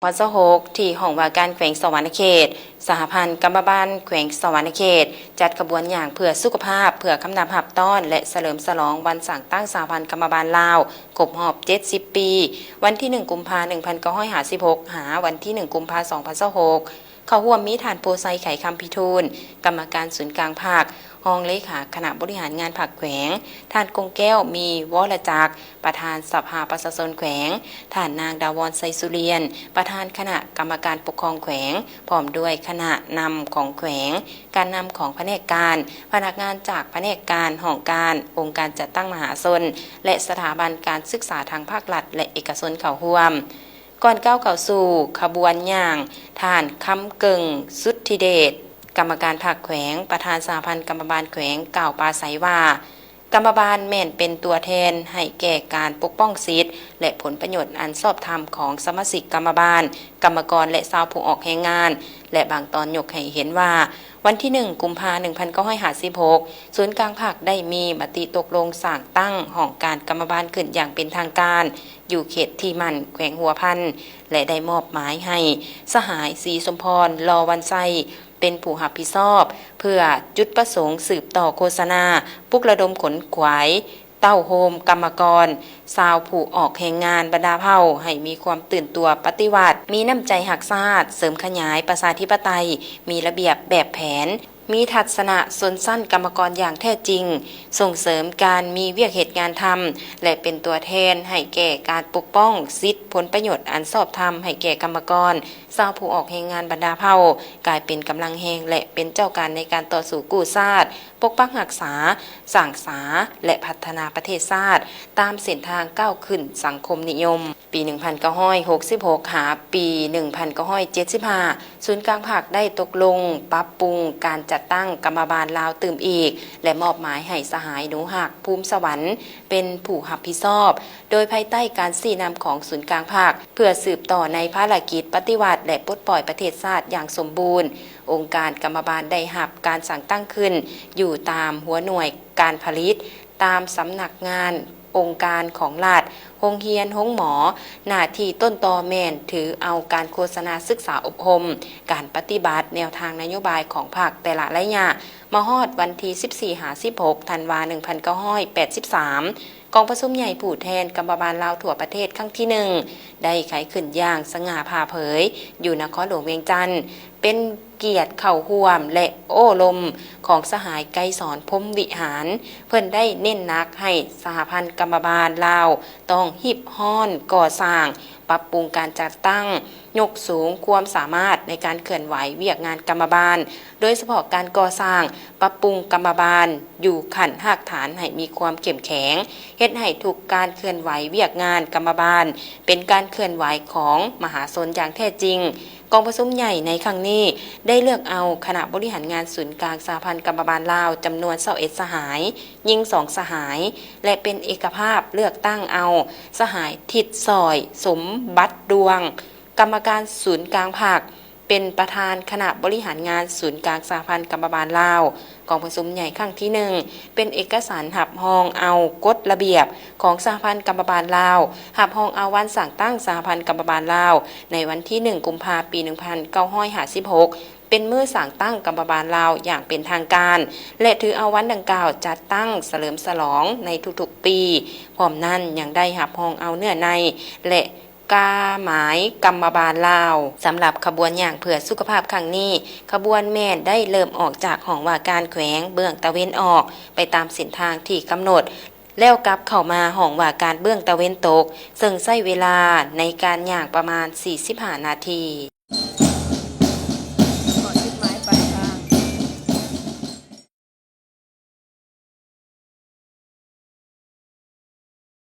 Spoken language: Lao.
ພັນຊາວຫົກ ທີ່ຫ້ອງວ່າການແຂວງສະຫວັນນະເຂດ, ສະຫະພັນກຳມະບານແຂວງສະຫວັນນະເຂດ ຈັດຂະບວນຍ່າງເພື່ອສຸຂະພາບ ເພື່ອຄຳນັບຮັບຕ້ອນ ແລະ ສະເຫຼີມສະຫຼອງວັນສ້າງຕັ້ງສະຫະພັນກຳມະບານລາວ ຄົບຮອບເຈັດສິບປີ, ວັນທີໜຶ່ງ ກຸມພາ ໜຶ່ງພັນເກົ້າຮ້ອຍຫ້າສິບຫົກ ຫາວັນທີໜຶ່ງ ກຸມພາ ສອງພັນຊາວຫົກ. ເຂົ້າຮ່ວມມີທ່ານ ໂພໄຊ ໄຂຄຳພິທູນ ກຳມະການສູນກາງພັກ, ຮອງເລຂາຄະນະບໍລິຫານງານພັກແຂວງ, ທ່ານ ກົງແກ້ວ ມີວໍລະຈັກ ປະທານສະພາປະຊາຊົນແຂວງ, ທ່ານນາງ ດາວອນ ໄຊສຸລຽນ ປະທານຄະນະກຳມະການປົກຄອງແຂວງ ພ້ອມດ້ວຍຄະນະນຳຂອງແຂວງ, ການນຳຂອງພະແນກການ, ພະນັກງານຈາກພະແນກການ, ຫ້ອງການ, ອົງການຈັດຕັ້ງມະຫາຊົນ ແລະ ສະຖາບັນການສຶກສາທາງພາກລັດ ແລະ ເອກະຊົນເຂົ້າຮ່ວມ. ກ່ອນກ້າວເຂົ້າສູ່ຂະບວນຍ່າງ, ທ່ານ ຄຳເກິ່ງ ສຸດທິເດດ ກຳມະການພັກແຂວງ, ປະທານສະຫະພັນກຳມະບານແຂວງ ກ່າວປາໄສວ່າ, ກຳມະບານແມ່ນເປັນຕົວແທນໃຫ້ແກ່ການປົກປ້ອງສິດ ແລະ ຜົນປະໂຫຍດອັນຊອບທຳຂອງສະມາຊິກກຳມະບານ, ກຳມະກອນ ແລະ ຊາວຜູ້ອອກແຮງງານ ແລະ ບາງຕອນຍົກໃຫ້ເຫັນວ່າ ວັນທີໜຶ່ງ ກຸມພາ ໜຶ່ງພັນເກົ້າຮ້ອຍຫ້າສິບຫົກ ສູນກາງພັກໄດ້ມີມະຕິຕົກລົງສ້າງຕັ້ງຫ້ອງການກຳມະບານຂຶ້ນຢ່າງເປັນທາງການ ຢູ່ເຂດທີ່ໝັ້ນ ແຂວງຫົວພັນ ແລະ ໄດ້ມອບໝາຍໃຫ້ສະຫາຍ ສີສົມພອນ ຫຼໍ່ວັນໄຊ ເປັນຜູ້ຮັບຜິດຊອບ ເພື່ອຈຸດປະສົງສືບຕໍ່ໂຄສະນາ, ປຸກລະດົມຂົນຂວາຍ ເຕົ້າໂຮມກຳມະກອນ, ຊາວຜູ້ອອກແຮງງານບັນດາເຜົ່າ ໃຫ້ມີຄວາມຕື່ນຕົວປະຕິວັດ, ມີນ້ຳໃຈຮັກຊາດ, ເສີມຂະຫຍາຍປະຊາທິປະໄຕ, ມີລະບຽບແບບແຜນ, ມີທັດສະນະຊົນຊັ້ນກຳມະກອນຢ່າງແທ້ຈິງ, ສົ່ງເສີມການມີວຽກເຮັດງານທຳ ແລະ ເປັນຕົວແທນໃຫ້ແກ່ການປົກປ້ອງສິດຜົນປະໂຫຍດອັນຊອບທຳໃຫ້ແກ່ກຳມະກອນ, ຊາວຜູ້ອອກແຮງງານບັນດາເຜົ່າ ກາຍເປັນກຳລັງແຮງ ແລະ ເປັນເຈົ້າການໃນການຕໍ່ສູ້ກູ້ຊາດ, ປົກປັກຮັກສາ, ສ້າງສາ ແລະ ພັດທະນາປະເທດຊາດ ຕາມເສັ້ນທາງກ້າວຂຶ້ນສັງຄົມນິຍົມ. ປີໜຶ່ງພັນເກົ້າຮ້ອຍຫົກສິບຫົກ ຫາປີໜຶ່ງພັນເກົ້າຮ້ອຍເຈັດສິບຫ້າ ສູນກາງພັກໄດ້ຕົກລົງປັບປຸງການຈັດຕັ້ງກຳມະບານລາວຕື່ມອີກ ແລະ ມອບໝາຍໃຫ້ສະຫາຍ ໜູຮັກ ພູມສະຫວັນ ເປັນຜູ້ຮັບຜິດຊອບ, ໂດຍພາຍໃຕ້ການຊີ້ນຳຂອງສູນກາງພັກ ເພື່ອສືບຕໍ່ໃນພາລະກິດປະຕິວັດ ແລະ ປົດປ່ອຍປະເທດຊາດຢ່າງສົມບູນ, ອົງການກຳມະບານໄດ້ຮັບການສ້າງຕັ້ງຂຶ້ນຢູ່ຕາມຫົວໜ່ວຍການຜະລິດ, ຕາມສຳນັກງານ ອົງການຂອງລັດ, ໂຮງຮຽນ, ໂຮງໝໍ, ໜ້າທີ່ຕົ້ນຕໍແມ່ນຖືເອົາການໂຄສະນາສຶກສາອົບຮົມ, ການປະຕິບັດແນວທາງນະໂຍບາຍຂອງພັກແຕ່ລະໄລຍະ, ມາຮອດວັນທີສິບສີ່ຫາສິບຫົກ ທັນວາ ໜຶ່ງພັນເກົ້າຮ້ອຍແປດສິບສາມ ກອງປະຊຸມໃຫຍ່ຜູ້ແທນກຳມະບານລາວທົ່ວປະເທດຄັ້ງທີໜຶ່ງ ໄດ້ໄຂຂຶ້ນຢ່າງສະຫງ່າຜ່າເຜີຍຢູ່ນະຄອນຫຼວງວຽງຈັນ, ເປັນກຽດເຂົ້າຮ່ວມ ແລະ ໂອ້ລົມຂອງສະຫາຍ ໄກສອນ ພົມວິຫານ. ເພິ່ນໄດ້ເນັ້ນໜັກໃຫ້ສະຫະພັນກຳມະບານລາວຕ້ອງຮີບຮ້ອນກໍ່ສ້າງ, ປັບປຸງການຈັດຕັ້ງ, ຍົກສູງຄວາມສາມາດໃນການເຄື່ອນໄຫວວຽກງານກຳມະບານ, ໂດຍສະເພາະການກໍ່ສ້າງ, ປັບປຸງກຳມະບານຢູ່ຂັ້ນຮາກຖານໃຫ້ມີຄວາມເຂັ້ມແຂງ, ເຮັດໃຫ້ທຸກການເຄື່ອນໄຫວວຽກງານກຳມະບານເປັນການເຄື່ອນໄຫວຂອງມະຫາຊົນຢ່າງແທ້ຈິງ. ກອງປະຊຸມໃຫຍ່ໃນຄັ້ງນີ້ໄດ້ເລືອກເອົາຄະນະບໍລິຫານງານສູນກາງສະຫະພັນກຳມະບານລາວ ຈຳນວນຊາວເອັດສະຫາຍ, ຍິງສອງສະຫາຍ ແລະ ເປັນເອກະພາບເລືອກຕັ້ງເອົາສະຫາຍ ທິດສອຍ ສົມບັດດວງ ກຳມະການສູນກາງພັກ ເປັນປະທານຄະນະບໍລິຫານງານສູນກາງສະຫະພັນກຳມະບານລາວ. ກອງປະຊຸມໃຫຍ່ຄັ້ງທີໜຶ່ງ ເປັນເອກະສານຮັບຮອງເອົາກົດລະບຽບຂອງສະຫະພັນກຳມະບານລາວ, ຮັບຮອງເອົາວັນສ້າງຕັ້ງສະຫະພັນກຳມະບານລາວ ໃນວັນທີໜຶ່ງ ກຸມພາ ປີໜຶ່ງພັນເກົ້າຮ້ອຍຫ້າສິບຫົກ ເປັນມື້ສ້າງຕັ້ງກຳມະບານລາວຢ່າງເປັນທາງການ ແລະ ຖືເອົາວັນດັ່ງກ່າວຈັດຕັ້ງສະເຫຼີມສະຫຼອງໃນທຸກໆປີ. ພ້ອມນັ້ນຍັງໄດ້ຮັບຮອງເອົາເນື້ອໃນ ແລະ ກາໝາຍກຳມະບານລາວ. ສຳລັບຂະບວນຍ່າງເພື່ອສຸຂະພາບຄັ້ງນີ້, ຂະບວນແມ່ນໄດ້ເລີ່ມອອກຈາກຫ້ອງວ່າການແຂວງເບື້ອງຕາເວັນອອກ ໄປຕາມເສັ້ນທາງທີ່ກຳນົດ, ແລ້ວກັບເຂົ້າມາຫ້ອງວ່າການເບື້ອງຕາເວັນຕົກ, ເຊິ່ງໃຊ້ເວລາໃນການຍ່າງປະມານສີ່ສິບຫ້ານາທີ.